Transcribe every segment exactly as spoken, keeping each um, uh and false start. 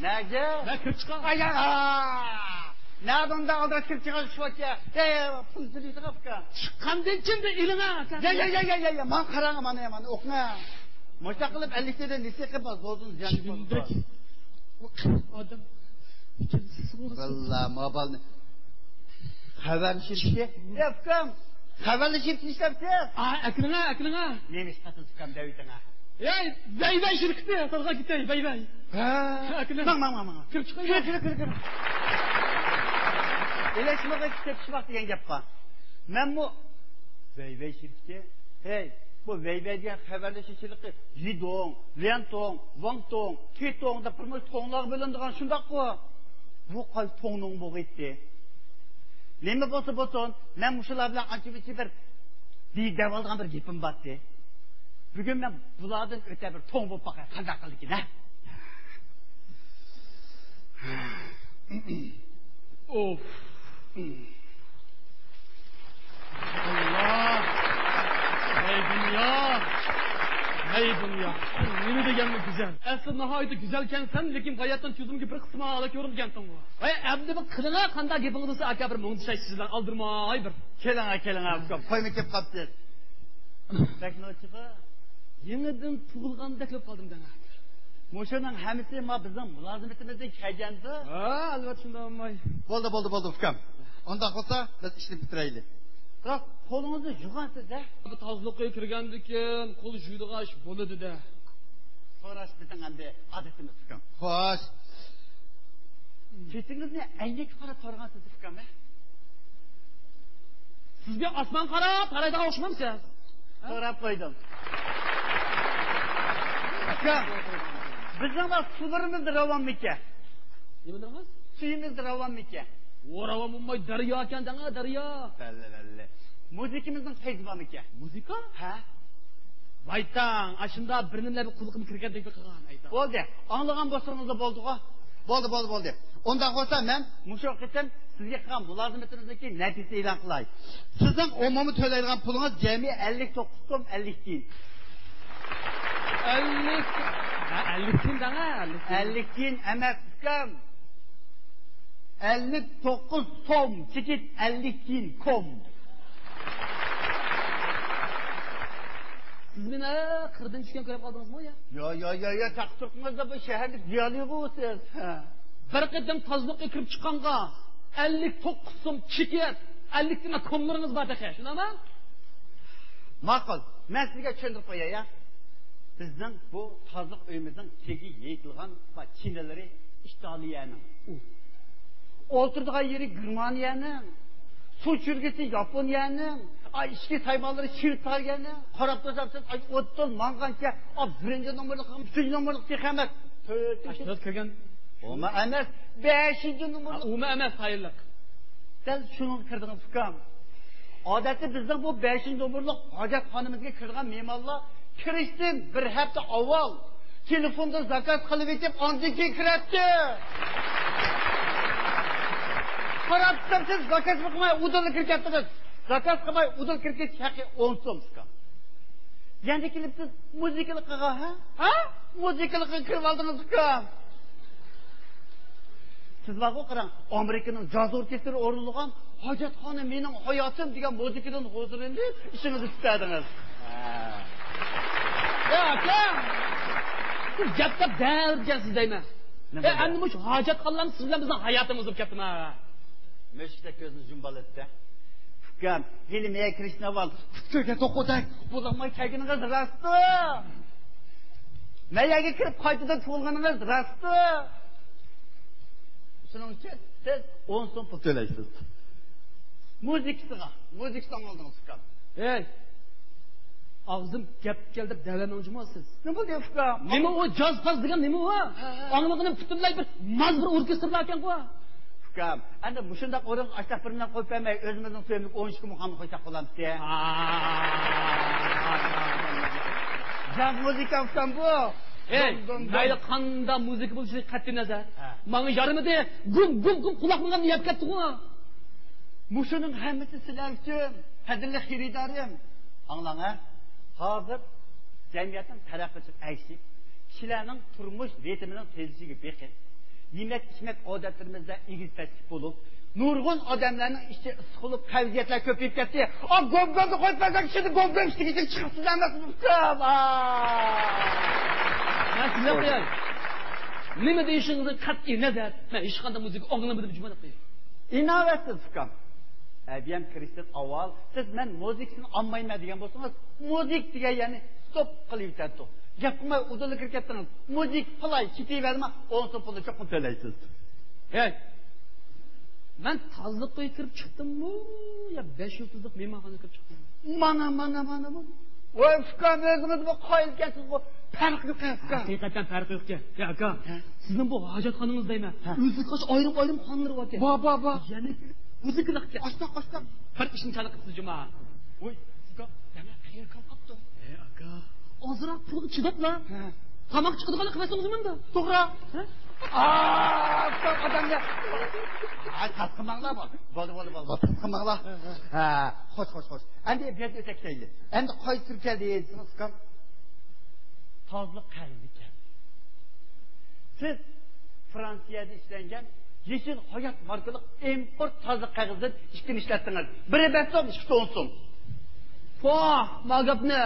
نەگە؟ مەن كىرىپ چىقاي. ئاي، ئاي، ئاي. نەدە ئۇنداق ئالدىراش كىرىپ چىقىدىغان ئىش باركەن؟ ئەي، پۇل تۆلەيدىغان ئۇكا. چىققاندىن كېيىن ئىلىڭا. يا، يا، يا، يا، يا، يا. ماڭا قاراڭ، مانا، مانا، ئوقۇڭ. مۇشۇنداق قىلىپ ئەللىك تېدە نېسى قىلىپ، زوردىن زىيان چىۋىندەك. ئادەم. ۋاللا، ما بالنى. خەۋەرلىشىپ كېتىشى. يا، ئۇكام. خەۋەرلىشىپ كېتىشلەپسىز. ئا، ئەكىلىڭە، ئەكىلىڭە. نېمە ئىش قىلسىز ئۇكام، دەۋېتىڭە. ياي، بەي بەي شىركىتى، تازغا كېتەي، بەي بەي. ھە. ئەكىلىڭ. ماڭ، ماڭ، ماڭ، ماڭ. كىرىپ چىقاي. كىر، كىر، كىر، كىر. ئېلەشمىغا كىتاب پىشماق دېگەن گەپ بار. مەنمۇ ۋەي ۋەي شىركىتى. ھەي، بۇ ۋەي ۋەي دېگەن خەۋەرلىشىش ھېلىقى يىدوڭ، ليەنتوڭ، ۋاڭتوڭ، تىتوڭ دەپ بىر مۇنچە توڭلارغا بۆلۈنىدىغان شۇنداققۇ؟ بۇ قايسى توڭنىڭ بوغىيتى؟ نېمە بولسا بولسۇن، مەن مۇشۇلار بىلەن ئانچە-مۇنچە بىر دېيىپ دەۋالىدىغان بىر گېپىم بارتى. بۈگۈن مەن بۇلاردىن ئۆتە بىر توڭ بولۇپ باقاي، قانداق قىلىدىكىن، ھە؟ ئوف. ئاللا! ھەي دۇنيا! ھەي دۇنيا! نېمە دېگەنمۇ گۈزەل! ئەسلى ناھايىتى گۈزەلكەنسەن، لېكىن باياتتىن كۆزۈمگە بىر قىسما ھالا كۆرۈنگەنتىڭغۇ. ۋاي، ئەمدى بىر قىلىڭا، قانداق گېپىڭىز بولسا، ئاكا، بىر مۇڭدىشاي سىز بىلەن، ئالدىرىماي بىر. كېلىڭە، كېلىڭە، ئۇكام، قويمۇ كېلىپ قاپسىز. بەكمۇ چىقى. يېڭىدىن تۇغۇلغاندەك بولۇپ قالدىم دەڭە. مۇشۇنىڭ ھەممىسى ما بىزنىڭ مۇلازىمىتىمىزدىن كەلگەندۇ. ھە، ئەلۋەتتە شۇنداق بولماي. بولدى، بولدى، بولدى، ئۇكام. ئۇنداق بولسا، بىز ئىشنى پۈتتۈرەيلى. بىراق، قولىڭىزنى يۇغانسىز-دە. تازىلىققا كىرگەندىكىن قول يۇيىدىغان ئىش بولىدۇ-دە. سوراش بىزنىڭ ئەمدى ئادىتىمىز، ئۇكام. خوش. چېچىڭىزنى ئەينەككە قاراپ تارىغانسىز، ئۇكام، ھە؟ سىزگە ئاسمان قاراپ قارايدىغان ئوخشىمامسىز؟ ھە؟ سوراپ قويدۇم. ئۇكام، بىزنىڭ سۇلىرىمىز راۋانمىكەن؟ نېمە دېدىڭىز؟ سۈيىمىز راۋانمىكەن؟ ئۇ راۋان بولماي، دەريا ئىكەن دەڭە، دەريا. بەللى، بەللى. مۇزىكىمىزنىڭ پەيزى بارمىكەن؟ مۇزىكا؟ ھە؟ ۋايتاڭ، ئاشۇنداق بىر نېمىلەر بىر قۇلىقىمغا كىرگەندەك بىر قىلغان، ئايتا. بولدى، ئاڭلىغان بولسىڭىزلا بولدىغۇ. بولدى، بولدى، بولدى. ئۇنداق بولسا، مەن مۇشۇ قېتىم سىزگە قىلغان مۇلازىمىتىمىزنىڭكى نەتىجىسىنى ئېلان قىلاي. سىزنىڭ ئومۇمىي تۆلەيدىغان پۇلىڭىز جەمئىي ئەللىك توققۇز سوم ئەللىك تىيىن. ئەللىك، ھە، ئەللىك تىيىن دەڭە، ئەللىك تىيىن. ئەللىك تىيىن ئەمەس، ئۇكام. ئەللىك توققۇز سوم، چېكىت ئەللىك تىيىن كوم. سىز مېنى قىردىن چۈشكەن كۆرۈپ قالدىڭىزمۇ يا؟ يا، يا، يا، يا، تاقتۇرقىڭىزدا بۇ شەھەرلىك زىيالىيغۇ سىز. ھە. بىر قېتىم تازىلىققا كىرىپ چىققانغا ئەللىك توققۇز سوم چېكىت، ئەللىك تىيىن كوملىرىڭىز بار تېخى، شۇنداقمۇ؟ ماقۇل، مەن سىزگە چۈشەندۈرۈپ قوياي يا. بىزنىڭ بۇ تازىلىق ئۆيىمىزنىڭ چېكى يېيىتىلغان ۋە چىنىلىرى ئىتالىيەنىڭ. ئولتۇرىدىغان يېرى گېرمانىيەنىڭ. سۇ چۈشۈرگۈسى ياپونىيەنىڭ. ئاي، ئىچكى سايمانلىرى شۋېتسارىيەنىڭ. قاراپ تۇرسام، سىز، ئاي، ئوتتۇز ماڭغانچە، ئا، بىرىنچى نومۇرلۇق، ئۈچىنچى نومۇرلۇق تېخى ئەمەس. تۆتىنچى. ئاشۇنداق كىرگەن. ئۇمۇ ئەمەس، بەشىنچى نومۇرلۇق. ھە، ئۇمۇ ئەمەس، خايىنلىق. دەل شۇنىڭغا كىردىڭىز، ئۇكام. ئادەتتە بىزنىڭ بۇ بەشىنچى نومۇرلۇق ھاجەتخانىمىزغا كىرىدىغان مېھمانلار كىرىشتىن بىر ھەپتە ئاۋۋال تېلېفوندا زاكاز قىلىۋېتىپ، ئاندىن كېيىن كىرەتتى. قاراپ تۇرسام، سىز زاكاز قىلماي ئۇدۇللا كىرىپ كەتتىڭىز. زاكاز قىلماي ئۇدۇل كىرىپ كېتىش ھەققى ئون سوم، ئۇكام. يەنە كېلىپ سىز مۇزىكىلىقىغا، ھە؟ ھە؟ مۇزىكىلىققا كىرىۋالدىڭىز، ئۇكام. سىز بارغۇ، قاراڭ، ئامېرىكىنىڭ جاز ئوركېستىرى ئورۇنلىغان ھاجەتخانا مېنىڭ ھاياتىم دېگەن مۇزىكىدىن ھۇزۇرلىنىپ، ئىشىڭىزنى پۈتتۈردىڭىز. يا ئاكا! سىز گەپ دەپ دەۋرىگەنسىز دەيمەن. نېمە ئەمدى مۇشۇ ھاجەتخانىلارمۇ سىز بىلەن بىزنىڭ ھاياتىمىز بولۇپ كەتتىما؟ مۈشۈكتەك كۆزىنى جۇمۇپ ئالاتتى. ئۇكام، ھېلى مېيە كىرىشتىن ئاۋۋال پۇت كۆرگەن توقۇدەك بولالماي كەلگىنىڭىز راستتۇ. مەيەگە كىرىپ قايتىدىن تۇغۇلغىنىڭىز راستتۇ. شۇنىڭ ئۈچۈن سىز ئون سوم پۇل تۆلەيسىز. مۇزىكىسىغا، مۇزىكىسىنى ئاڭلىدىڭىز، ئۇكام. ھەي! ئاغزىم گەپ كەل دەپ دەۋەرمەڭ جۇمۇ سىز. نېمە بولدى، ئۇكام؟ نېمە ئۇ جاز پاز دېگەن نېمە ئۇ؟ ھە، ھە. ئاڭلىغىنىم پۈتۈنلەي بىر ماز بىر ئوركېستىرلاركەنغۇ. ئۇكام، ئەمدى مۇشۇنداق ئورۇنغا ئاشتاق بىرنى قويۇپ بەرمەي، ئۆزىمىزنىڭ سۆيۈملۈك ئون ئىككى مۇقامنى قويساق بولامتى؟ جاز مۇزىكا ئۇكام بۇ. ئەي، دۇم، دۇم، دۇم. مەيلى قانداق مۇزىكا بولۇشى قەتئىي نەزەر. ھە. ماڭا يارىمىدى. گۇم، گۇم، گۇم، قۇلاقلىرىمنى يەپ كەتتىغۇ. مۇشۇنىڭ ھەممىسى سىلەر ئۈچۈن، قەدىرلىك خېرىدارىم. ئاڭلاڭ، ھە. ھازىر جەمئىيەتنىڭ تەرەققىي قىلىشىغا ئەگىشىپ، كىشىلەرنىڭ تۇرمۇش رىتىمىنىڭ تېزلىشىگە بېقىپ، يېمەك-ئىچمەك ئادەتلىرىمىزدە ئېگىز-پەسلىك بولۇپ، نۇرغۇن ئادەملەرنىڭ ئىچى ئىسسىق بولۇپ، قەۋزىيەتلەر كۆپىيىپ كەتتى. ئا، گوپ-گوپنى قويۇپ بەرسەڭ، كىشىدە گوپ-گوپ ئىشتىكىسىگە چىقىپسىز ئەمەسمۇ، ئۇكام؟ ھا. مەن سىزگە قوياي. نېمە دېيىشىڭىزدىن قەتئىي نەزەر، مەن ھېچقانداق مۇزىكا ئاڭلىمىدىم، جۇمۇ دەپ قوياي. ئىناۋەتسىز، ئۇكام. ئەبىيەم كىرىشتىن ئاۋۋال، سىز مەن مۇزىكىسىنى ئاڭلىمايمەن دېگەن بولسىڭىز، مۇزىكا دېگەن يەرنى ستوپ قىلىۋېتەتتۇق. گەپ قىلماي ئۇدۇللا كىرىپ كەتتىڭىز. مۇزىكا پىلاي كېتىۋەرمە، ئون سوم پۇلنى چوقۇم تۆلەيسىز. ھەي! مەن تازىلىق ئۆيگە كىرىپ چىقتىممۇ يا بەش يۇلتۇزلۇق مېھمانخانىغا كىرىپ چىقتىممۇ؟ مانا، مانا، مانا، مانا. ۋاي ئۇكام، ئۆزىڭىزمۇ قايىل ئىكەنسىزغۇ. پەرق يوق ئۇكام. ھەقىقەتەن پەرق يوق ئىكەن. يا ئاكا، ھە؟ سىزنىڭ بۇ ھاجەتخانىڭىز دەيمەن. ھە. ئۆزىگە خاس ئايرىم-ئايرىم خانىلىرى بار ئىكەن. بار، بار، بار. يەنە مۇزىكىلىق ئىكەن. ئاشتاق، ئاشتاق. بىر ئىشنى چالا قىپسىز جۇما. ۋوي، ئۇكام، دەمە قېرى كام قاپتۇ. ھە، ئاكا. ئازراق پۇلغا چىداپلا. ھە. تاماق چىقىدىغانلىق قىلماسمىز مۇندا. توغرا. ھە؟ ئا، ئۇكام، ئادەمگە. ھە، تارتقىماڭلار بۇ. بولدى، بولدى، بولدى، بولدى. تارتقىماڭلار. ھە، ھە. ھە، خوش، خوش، خوش. ئەمدى بىر يەردە ئۆتەك دەيلى. ئەمدى قايسى تۈرگە كەلدى دېسىڭىز، ئۇكام؟ تازىلىق قەغىزى كەلدى. سىز فرانسىيەدە ئىشلەنگەن يېشىل ھايات ماركىلىق ئىمپورت تازىلىق قەغىزىدىن ئىككىنى ئىشلەتتىڭىز. بىرى بەش سوم، ئىككىسى ئون سوم. پوھ، ما گەپنى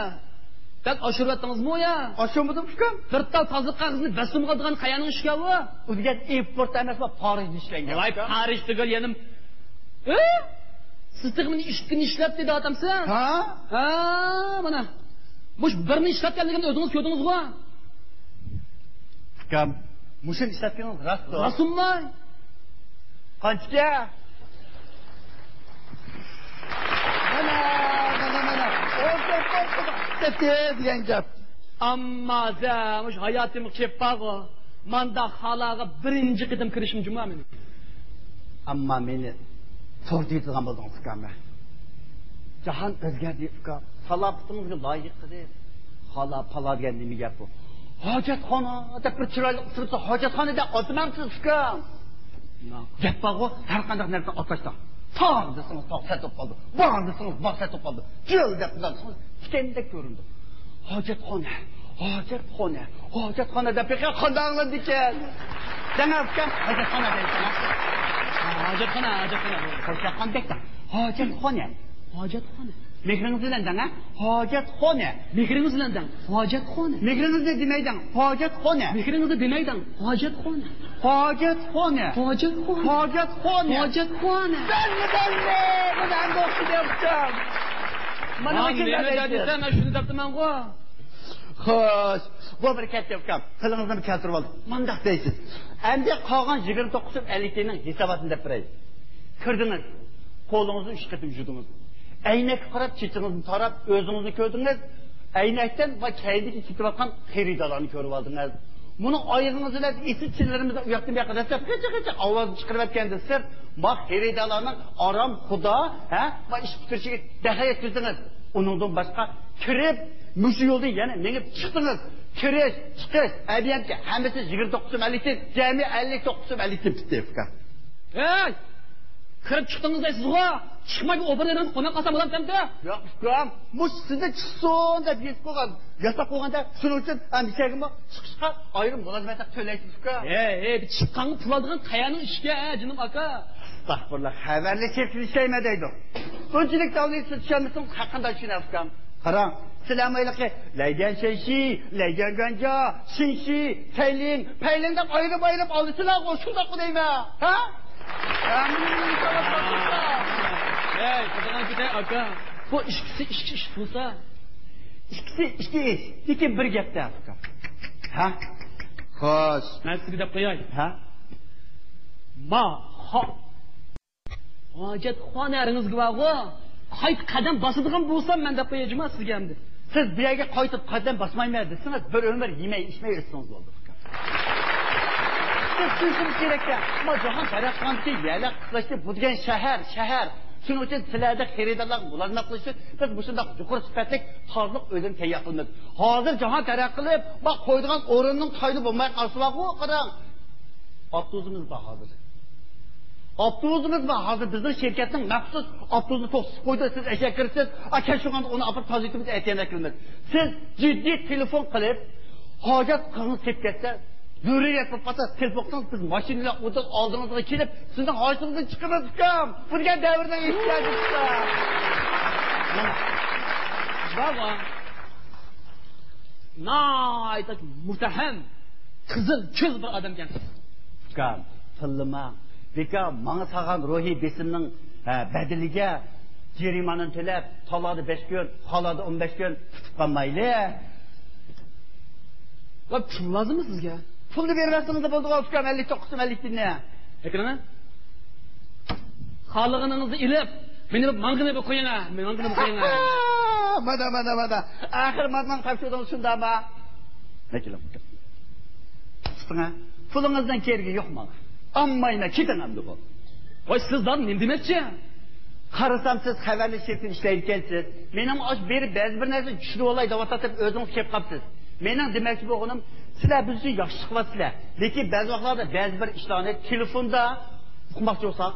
بەك ئاشۇرۇۋەتتىڭىزمۇ يا؟ ئاشۇرمىدىم، ئۇكام. بىر تال تازىلىق قەغىزىنى بەش سومغا ئالىدىغان قەيەرنىڭ ئىشى ئۇ؟ ئۇ دېگەن ئىمپورت ئەمەسمۇ، پارىژدا ئىشلەنگەن. ۋاي، پارىژ دېگەن يەنە. ئە؟ سىز تېخى مېنى ئىككىنى ئىشلەت دېدى ئاتامسىز؟ ھا؟ ھا، مانا. مۇشۇ بىرنى ئىشلەتكەنلىكىمنى ئۆزىڭىز كۆردىڭىزغۇ؟ ئۇكام، مۇشۇنى ئىشلەتكىنىڭىز راستتۇ؟ راستمۇ؟ قانچىكەن؟ مانا، مانا، مانا. ئون تۆت، ئون تۆت، دېگەن گەپ. ئەمما سەن مۇشۇ ھاياتىمغا كېلىپ بارغۇ، مانداق خالىغا بىرىنچى قېتىم كىرىشىم جۇما مېنىڭ. ئەمما مېنى توردىن تېپىدىغان بولدۇڭىز ئۇكام. جاھان ئۆزگەردى ئۇكام. سالاپىتىڭىزگە لايىق قىلىپ، خالا پالا دېگەن نېمە گەپ بۇ؟ ھاجەتخانا دەپ بىر چىرايلىق ئىسىم، ھاجەتخانا دەپ ئاتىمامسىز ئۇكام؟ گەپ بارغۇ، ھەر قانداق نەرسىنى ئاتاشتا. تاغ دېسىڭىز تاغ سەت بولۇپ قالدى. باغ دېسىڭىز باغ سەت بولۇپ قالدى. جۆل دەپ مۇنداق دېسىڭىز تىكەندەك كۆرۈندى. ھاجەتخانا، ھاجەتخانا، ھاجەتخانا دەپ بېقىڭ قانداق ئاڭلىنىدىكەن؟ دەڭە ئۇكام، ھاجەتخانا دەيسەن ھە؟ ھاجەتخانا، ھاجەتخانا. قوشاققاندەك دەڭ. ھاجەتخانا. ھاجەتخانا. مېھرىڭىز بىلەن دەڭ ھە؟ ھاجەتخانا. مېھرىڭىز بىلەن دەڭ. ھاجەتخانا. مېھرىڭىزنى دېمەي دەڭ. ھاجەتخانا. مېھرىڭىزنى دېمەي دەڭ. ھاجەتخانا. ھاجەتخانا. ھاجەتخانا. ھاجەتخانا. ھاجەتخانا. بەللى، بەللى. بۇنى ئەمدى ئوخشىدى ئۇكام. مانا مانا مۇشۇنداق نېمە دەيسىز. دېسە، مەن شۇنى دەپتىمەنغۇ. خوش. بۇ بىر كەتتى ئۇكام. تىلىڭىزنى بىر كەلتۈرۈۋالدىم. مانداق دەيسىز. ئەمدى قالغان يىگىرمە توققۇز سوم ئەللىك تىيىننىڭ ھېساباتىنى دەپ بېرەي. كىردىڭىز. قولىڭىزنى ئۈچ قېتىم يۇدۇڭىز. ئەينەككە قاراپ، چېچىڭىزنى تاراپ، ئۆزىڭىزنى كۆردىڭىز. ئەينەكتىن ۋە كەينىدىكى كېتىۋاتقان خېرىدارلارنى كۆرۈۋالدىڭىز. مۇنۇڭ ئايىغىڭىز بىلەن ئېسىل چىنىلىرىمىزنى ئۇياقتىن بۇياققا دەسسەپ، غىچىر-غىچىر ئاۋازنى چىقىرىۋەتكەندىن سىرت، ما خېرىدارلارنىڭ ئارام، خۇدا، ھە، ما ئىش پۈتتۈرۈشىگە دەخلى يەتكۈزدىڭىز. ئۇنىڭدىن باشقا كىرىپ، مۇشۇ يولدىن يەنە مېڭىپ چىقتىڭىز. كىرىش، چىقىش، ئەبىيەمكە ھەممىسى يىگىرمە توققۇز سوم ئەللىك تىيىن، جەمئىي ئەللىك توققۇز سوم ئەللىك تىيىن پۈتتى، ئۇكام. ھەي! كىرىپ چىقتىڭىز دەيسىزغۇ؟ چىقماي بىر ئوبوروتنى قوناق قالسام بولامتى؟ ياق، ئۇكام. مۇشۇ سىزدە چىقسۇن دەپ يېزىپ قويغان، ياساپ قويغاندا، شۇنىڭ ئۈچۈن ھەم بىچەرگىمۇ چىقىشقا ئايرىم مۇلازىمەت ھەققى تۆلەيسىز، ئۇكام. ھەي، ھەي، بىر چىققانغا پۇل ئالىدىغان قەيەرنىڭ ئىشىكى، ھە، جېنىم ئاكا؟ ئەستەغپۇرۇللا، خەۋەرلىشىپ كېلىشەيمەن دەيدۇ. ئۇنچىلىك داۋنى سىز چۈشەنمىسىڭىز، ھەر قانداق چۈشىنەر ئۇكام. قاراڭ، سىلەرمۇ ھېلىقى لەيگەن شەنشى، لەيگەن گەنجا، شىنشى، پەيلىڭ، پەيلىڭ دەپ ئايرىپ-ئايرىپ ئالىسىلەرغۇ، شۇنداقمۇ دەيمەن؟ ھە؟ ھەي، قىزىغان كېتەي، ئاكا. بۇ ئىككىسى ئىككى ئىش بولسا. ئىككىسى ئىككى ئىش، لېكىن بىر گەپتە، ئاكا. ھە؟ خوش. مەن سىزگە دەپ قوياي. ھە؟ ما، خا-، ھاجەتخانا ئەرىڭىزگە بارغۇ، قايتا قەدەم باسىدىغان بولسام مەن دەپ قوياي جۇما سىزگە ئەمدى. سىز بۇ يەرگە قايتىپ قەدەم باسمايمەن دېسىڭىز، بىر ئۆمۈر يېمەي ئىچمەي ئۆتسىڭىز بولدى. سىز چۈشىنىشىڭىز كېرەككەن، ئەمما جاھان تەرەققىي قىلغانكى يەرلەر قىسلاشتى، بۇ دېگەن شەھەر، شەھەر. شۇنىڭ ئۈچۈن سىلەردەك خېرىدارلارغا مۇلازىمەت قىلىش ئۈچۈن بىز مۇشۇنداق يۇقىرى سۈپەتلىك تازىلىق ئۆيلىرىنى تەييار قىلىمىز. ھازىر جاھان تەرەققىي قىلىپ، بۇ قويىدىغان ئورۇننىڭ تايىنى بولمايۋاتقان ئەھۋالغۇ قاراڭ. ئاپتوبۇسىمىز بار ھازىر. ئاپتوبۇسىمىز بار ھازىر. بىزنىڭ شىركەتنىڭ مەخسۇس ئاپتوبۇسىنى توختىتىپ قويدى. سىز ئەشەگە كىرىسىز، ئا، كەچ بولغاندا ئۇنى ئاپىرىپ تازىلىتىمىز، ئەتىگەندە كېلىمىز. سىز جىددىي تېلېفون قىلىپ، ھاجەت قىلغىڭىز كېلىپ كەتسە، زۆرۈرىيەت بولۇپ قالسا، تېلېفون قىلسىڭىز، بىز ماشىنىلار ئولتۇرۇپ ئالدىڭىزغا كېلىپ، سىزنىڭ ھاجىتىڭىزنى چىقىرىمىز، ئۇكام. بۇ دېگەن دەۋرنىڭ ئېھتىياجى، ئۇكام. بابا، ناھايىتى مۇتتەھەم، قىزىل كۆز بىر ئادەمكەنسىز. ئۇكام، تىللىماڭ. بىكار ماڭا سالغان روھىي بېسىمنىڭ، ھە، بەدىلىگە جەرىمانىنى تۆلەپ، تالادا بەش كۈن، خالادا ئون بەش كۈن تۇتۇپ قالمايلى. ۋە پۇل لازىممۇ سىزگە؟ پۇلنى بېرىۋەتسىڭىز بولدىغۇ، ئۇكام، ئەللىك توققۇز سوم، ئەللىك تىيىننى. ئەكىرىڭە. خالىغىنىڭىزنى ئېلىپ، مېنى بىر ماڭغىنى بىر قويۇڭە، ماڭغىنى بىر قويۇڭە. مانا، مانا، مانا. ئاخىر مانا تاپشۇردىڭىز شۇنداقمۇ؟ نەكىلىڭ. تۇتۇڭە. پۇلىڭىزنىڭ كېرىكى يوق ماڭا. ئالمايمەن، كېتىڭ ئەمدى بۇ. ۋاي، سىز دادام نېمە دېمەكچى؟ قارىسام، سىز خەۋەرلىشىش شىركىتىدە ئىشلەيدىكەنسىز. مېنىڭ ئاشۇ بېرىپ بەزى بىر نەرسە چۈشۈرۈۋالاي دەۋاتاتتىم، ئۆزىڭىز كېلىپ قاپسىز. مېنىڭ دېمەكچى بولغىنىم، سىلەر بىز ئۈچۈن ياخشى چىقىۋاتىسىلەر. لېكىن بەزى ۋاقىتلاردا بەزى بىر ئىشلارنى تېلېفوندا ئۇقماقچى بولساق،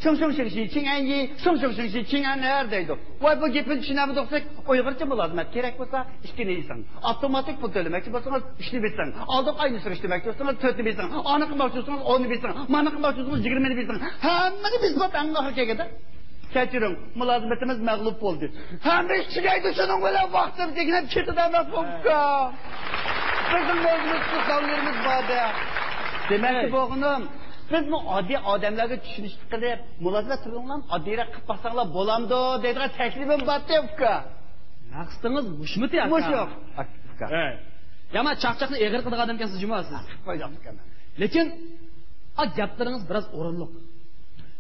شۇڭ شۇڭ شىڭ شى چىڭ ئەن يى، شۇڭ شۇڭ شىڭ شى چىڭ ئەن ئەر دەيدۇ. ۋاي، بۇ گېپىنى چۈشىنەلمىدۇق دېسەك، ئۇيغۇرچە مۇلازىمەت كېرەك بولسا، ئىككىنى بېسىڭ. ئاپتوماتىك پۇل تۆلىمەكچى بولسىڭىز، ئۈچنى بېسىڭ. ئالدىنقى ئاينى سۈرۈشتۈرمەكچى بولسىڭىز، تۆتنى بېسىڭ. ئانى قىلماقچى بولسىڭىز، ئوننى بېسىڭ. مانا قىلماقچى بولسىڭىز، يىگىرمىنى بېسىڭ. ھەممىنى بېسىپ، ئەڭ ئاخىرى كەلگەندە، كەچۈرۈڭ، مۇلازىمىتىمىز مەغلۇپ بولدى. ھەممە ئىش تۈگەيدۇ، شۇنىڭ بىلەن ۋاقتىم تېگىنەپ كېتىدۇ، ئەمەس بولۇپكا. بىزنىڭ ئۆزىمىز داۋلىرىمىز بار-دە. دېمەكچى بولغىنىم، بىزمۇ ئاددىي ئادەملەرگە چۈشىنىشلىك قىلىپ، مۇلازىمەت تۈرىنىڭلارنى ئاددىيراق قىلىپ باقساڭلار بولامدۇ دەيدىغان تەكلىپىم بارتى، ئۇكا. مەقسىتىڭىز مۇشۇمىتى، ئاكا؟ مۇشۇ. ئاكا. ھەي. يامان چاقچاقنى ئېغىر قىلىدىغان ئادەمكەنسىز جۇمۇ سىز. قويدۇم، ئۇكا. لېكىن، ئا، گەپلىرىڭىز بىراز ئورۇنلۇق.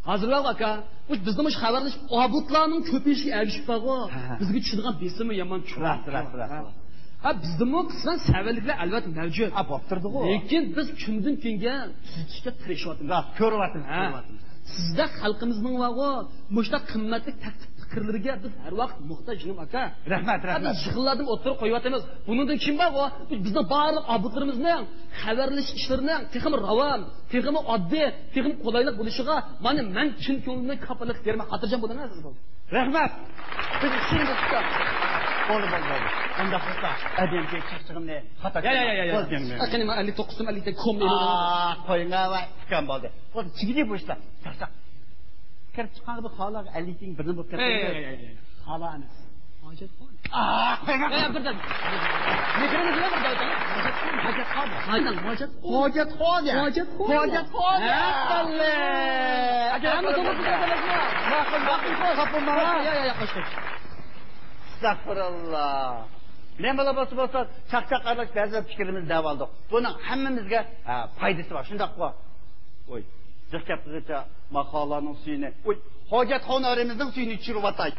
ھازىر بار ئاكا، مۇشۇ بىزنىڭ مۇشۇ خەۋەرلىشىش ئابۇتلارنىڭ كۆپىيىشىگە ئەگىشىپ بارغۇ. ھە، ھە. بىزگە چۈشىدىغان بېسىممۇ يامان چوڭ. راست، راست، راست، ھە. راست. ھە، بىزدىمۇ قىسمەن سەۋەنلىكلەر ئەلۋەتتە مەۋجۇت. ھە، بولۇپ تۇرىدىغۇ. لېكىن بىز كۈندىن كۈنگە تۈزىتىشكە تىرىشىۋاتىمىز. راست، كۆرۈۋاتىمىز، ھە. كۆرۈۋاتىمىز. سىزدەك خەلقىمىزنىڭ بارغۇ، مۇشۇنداق قىممەتلىك تەكلىپ پىكىرلىرىگە بىز ھەر ۋاقىت موھتاج، جېنىم ئاكا. رەھمەت، ھە، رەھمەت. بىز يىغىنلاردىمۇ ئوتتۇرىغا قويۇۋاتىمىز. بۇنىڭدىن كېيىن بارغۇ، بىزنىڭ بارلىق ئابۇتلىرىمىزنىڭ خەۋەرلىشىش ئىشلىرىنىڭ تېخىمۇ راۋان، تېخىمۇ ئاددىي، تېخىمۇ قولايلىق بولۇشىغا مانا مەن چىن كۆڭلۈمدىن كاپالەتلىك بېرىمەن، خاتىرجەم بولۇڭ، ئەزىز بولۇڭ. رەھمەت. بىز ئىشىمىز ئۇكا. بولدى، بولدى، بولدى. ئۇنداق بولسا، ئەدەمگە چاقچىقىمنى خاتا يا، يا، يا، يا، يا. بولدى، يا، يا. قېنى، مانا ئەللىك توققۇز سوم، ئەللىك كوم ئېلىڭ. ئاا، قويۇڭ، ۋاي، ئۇكام بولدى. بولدى، چىگىدى بۇ ئىشلار. چاقچاق. كىرىپ چىققانغا بىر خالاغا ئەللىك تىيىن بىردىن بولۇپ كەتتى. يا، يا، يا، يا، يا. خالا ئەمەس. ھاجەتخانا. ئاا، قويۇڭ. يا، يا، بىردىن. مېھرىمىز يوق بىردىن. ھاجەتخانا. ھاجەتخانا. ھاجەتخانا. ھاجەتخانا. ھاجەتخانا. ھەپپەللە. ئاكا، ھەممە توغرا سۆزلەيدىغان. ماقۇل، ماقۇل، ماقۇل. يا، يا، يا، خوش، خوش. ئەستەغپۇرۇللا. نېمىلا بولسا بولسۇن، چاقچاق ئارىلاش بەزى پىكىرلىرىمىزنى دەۋالدۇق. بۇنىڭ ھەممىمىزگە، ھە، پايدىسى بار، شۇنداققۇ؟ ۋوي، جىق گەپ قىلغىچە ماقالانىڭ سۈيىنى، ۋوي، ھاجەتخانا ئارىمىزنىڭ سۈيىنى چۈشۈرۈۋاتاي.